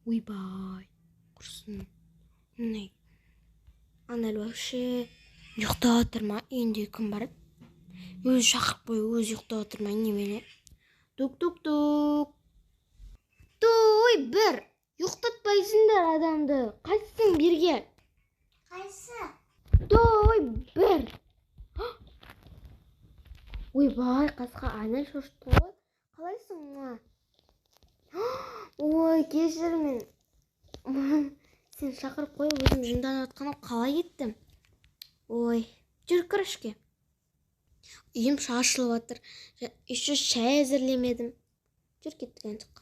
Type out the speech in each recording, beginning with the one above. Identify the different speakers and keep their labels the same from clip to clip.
Speaker 1: Ойбай, құрсын. Міне, Анель вообще ұйықтап жатыр ма? Үйінде кім бар? Өзі шақырып қой, өзі ұйықтап жатыр ма, немене? Тук тук тук. Той бір. Ұйықтатпайсыңдар адамды. Қайсысың берге?
Speaker 2: Қайсы?
Speaker 1: Той бір. Ойбай, қасқа Анель шошытты ғой. Қалайсың, ма? Ой, кешір мен. Сен шақырып қойып, өзім жынданып жатқаным қалай кеттім? Ой, жүр кір ішке. Үйім шашылып жатыр. Еще шай әзірлемедім. Жүр, кеттік ана жаққа.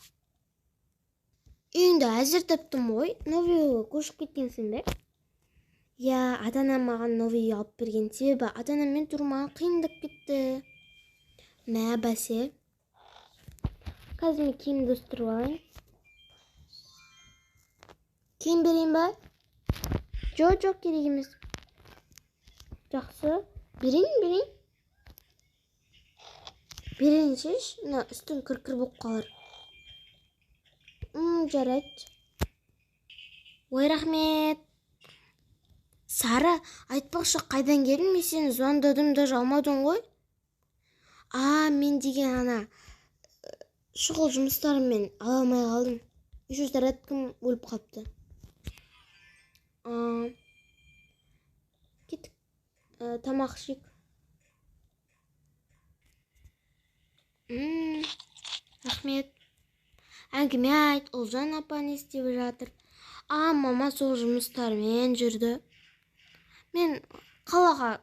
Speaker 1: Үйіңді әзір таптым ғой. Новый үйге көшіп кеткенсің бе? Иә, ата-анам маған новый үй алып берген. Себебі ата-анаммен тұру маған қиындап кетті. Мә, бәсе. Қазір мен киімді ауыстырып алайын. Киім берейін ба? Жоқ, жоқ, керек емес. Жақсы. Берейін, берейін. Берейін шеш, мына үстің кір-кір болып қалар. Жарайды. Ой, рахмет. Сара, айтпақшы, қайдан келдің? Мен сені звондадым, даже алмадың ғой. А, мен деген ана шұғыл жұмыстарыммен ала алмай қалдым. Еще зарядкам өліп қалыпты. Кеттік. Тамақ ішейік. Рахмет. Әңгіме айт, Ұлжан апа не істеп жатыр? А, мама сол жұмыстармен жүрді. Мен қалаға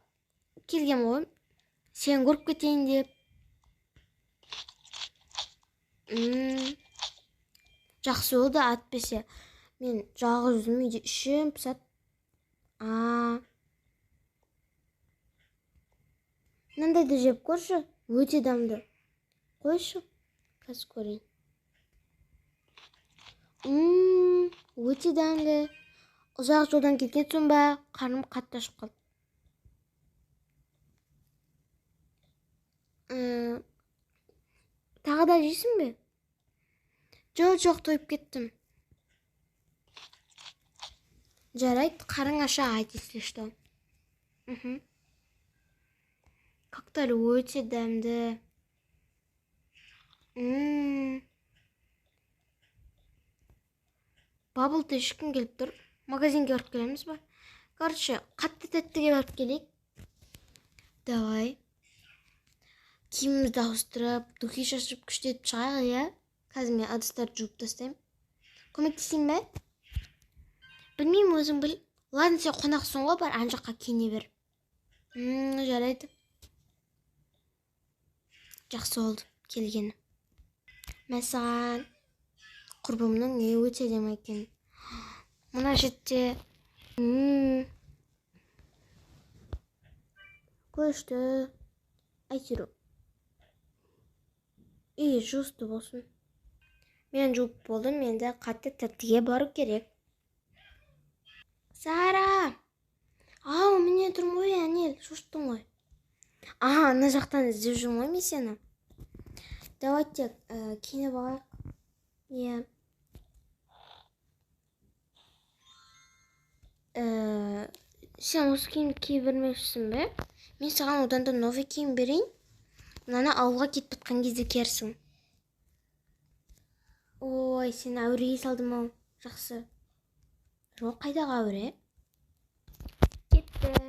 Speaker 1: келгем ғой. Сені көріп кетейін деп. Жақсы болды, әйтпесе мен жалғыз өзім үйде ішім пысады. А, мынандайды жеп көрші, өте дәмді. Қойшы, қазір көрейін. Өте дәмді. Ұзақ жолдан келген соң ба, қарным қатты ашып қалды. Тағы да жейсің бе? Жоқ, жоқ, тойып кеттім. Жарайды, қарың аша айт, если что. Коктейль өте дәмді. Бабл ти ішкім келіп тұр. Магазинге барып келеміз ба? Короче, қатты тәттіге барып келейік. Давай. Киімімізді ауыстырып, духи шашып күштетіп шығайық, иә? Қазір мен ыдыстарды жуып тастаймын. Көмектесейін бе? Білмеймін, өзің біл. Ладно, сен қонақсың ғой, бар, ана жаққа киіне бер. Жарайды. Жақсы болды келгені. Мәссаған, құрбымның үйі өте әдемі екен. Мына жерде, күшті. Әйтеуір үй жуысты болсын. Мен жуып болдым, енді қатты тәттіге бару керек. Сара! Ау, міне тұрмын ғой, Әнел, шошыттың ғой. Аха, ана жақтан іздеп жүрмін ғой мен сені. Давайте, киініп алайық. Иә. Сен осы киімді кие бермекшісің бе? Мен саған одан да новый киім берейін. Мынаны ауылға кетіп жатқан кезде киерсің. Ой, сені әуреге салдым ау. Жақсы. Жоқ, қайдағы әуре? Кеттік.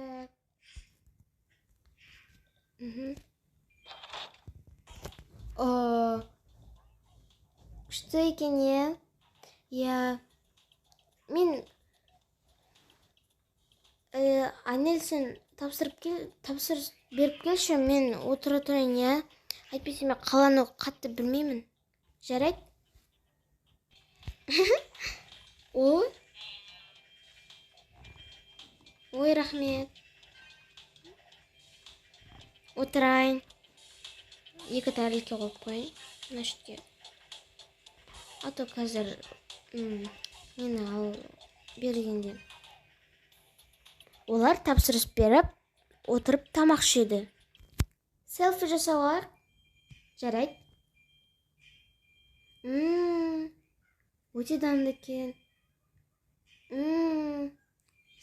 Speaker 1: Күшті екен, иә? Иә. Мен, Анель, сен тапсырып кел, тапсырыс беріп келші, мен отыра тұрайын, иә? Әйтпесе мен қаланы қатты білмеймін. Жарайды? Ой. Ой, рахмет. Отырайын. Екі тарелка қойып қояйын мына жерге. А то қазір, мені ал бергенде. Олар тапсырыс беріп, отырып тамақ ішеді. Селфи жасап алайық. Жарайды. Өте дәмді екен.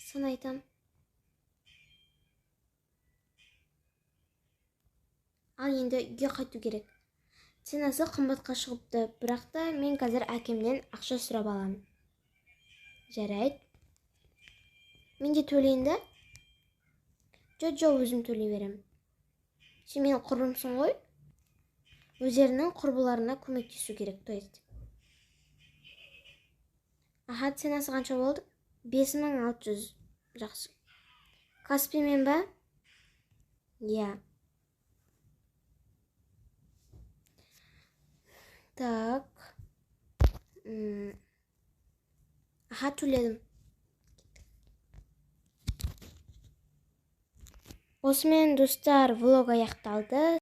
Speaker 1: Сын айтам. Ал енді үйге қайту керек. Ценасы қымбатқа шығыпты, бірақ та мен қазір әкемнен ақша сұрап аламын. Жарайды. Мен де төлейін да? Жоқ, өзім төлей беремін. Сен менің құрбымсың ғой? Өздерінің құрбыларына көмектесу керек, то есть. Аха, ценасы қанша болды? 5600. Жақсы. Каспимен ба? Иә. Так. Аха, төледім. Осымен, достар, влог аяқталды.